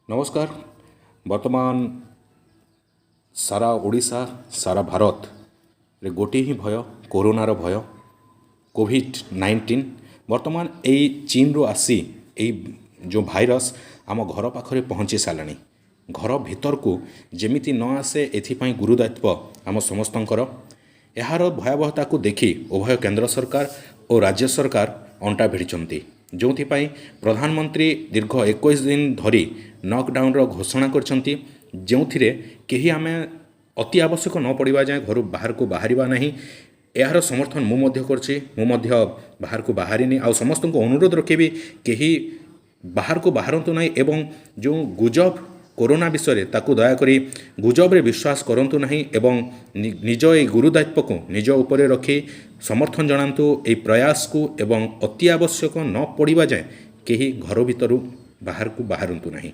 ନମସ୍କାର। ବର୍ତ୍ତମାନ ସାରା ଓଡ଼ିଶା, ସାରା ଭାରତରେ ଗୋଟିଏ ହିଁ ଭୟ, କୋରୋନାର ଭୟ, କୋଭିଡ଼-19। ବର୍ତ୍ତମାନ ଏଇ ଚୀନରୁ ଆସି ଏଇ ଯେଉଁ ଭାଇରସ୍ ଆମ ଘର ପାଖରେ ପହଞ୍ଚି ସାରିଲାଣି। ଘର ଭିତରକୁ ଯେମିତି ନ ଆସେ, ଏଥିପାଇଁ ଗୁରୁ ଦାୟିତ୍ୱ ଆମ ସମସ୍ତଙ୍କର। ଏହାର ଭୟାବହତାକୁ ଦେଖି ଉଭୟ କେନ୍ଦ୍ର ସରକାର ଓ ରାଜ୍ୟ ସରକାର ଅଣ୍ଟା ଭିଡ଼ିଛନ୍ତି, ଯେଉଁଥିପାଇଁ ପ୍ରଧାନମନ୍ତ୍ରୀ ଦୀର୍ଘ 21 ଦିନ ଧରି ଲକଡାଉନର ଘୋଷଣା କରିଛନ୍ତି, ଯେଉଁଥିରେ କେହି ଆମେ ଅତି ଆବଶ୍ୟକ ନ ପଡ଼ିବା ଯାଏଁ ଘରୁ ବାହାରକୁ ବାହାରିବା ନାହିଁ। ଏହାର ସମର୍ଥନ ମୁଁ ମଧ୍ୟ କରୁଛି। ମୁଁ ମଧ୍ୟ ବାହାରକୁ ବାହାରିନି ଆଉ ସମସ୍ତଙ୍କୁ ଅନୁରୋଧ ରଖିବି, କେହି ବାହାରକୁ ବାହାରନ୍ତୁ ନାହିଁ ଏବଂ ଯେଉଁ ଗୁଜବ କୋରୋନା ବିଷୟରେ, ତାକୁ ଦୟାକରି ଗୁଜବରେ ବିଶ୍ୱାସ କରନ୍ତୁ ନାହିଁ ଏବଂ ନିଜ ଏଇ ଗୁରୁ ଦାୟିତ୍ୱକୁ ନିଜ ଉପରେ ରଖି ସମର୍ଥନ ଜଣାନ୍ତୁ ଏଇ ପ୍ରୟାସକୁ ଏବଂ ଅତି ଆବଶ୍ୟକ ନ ପଡ଼ିବା ଯାଏଁ କେହି ଘର ଭିତରୁ ବାହାରକୁ ବାହାରନ୍ତୁ ନାହିଁ।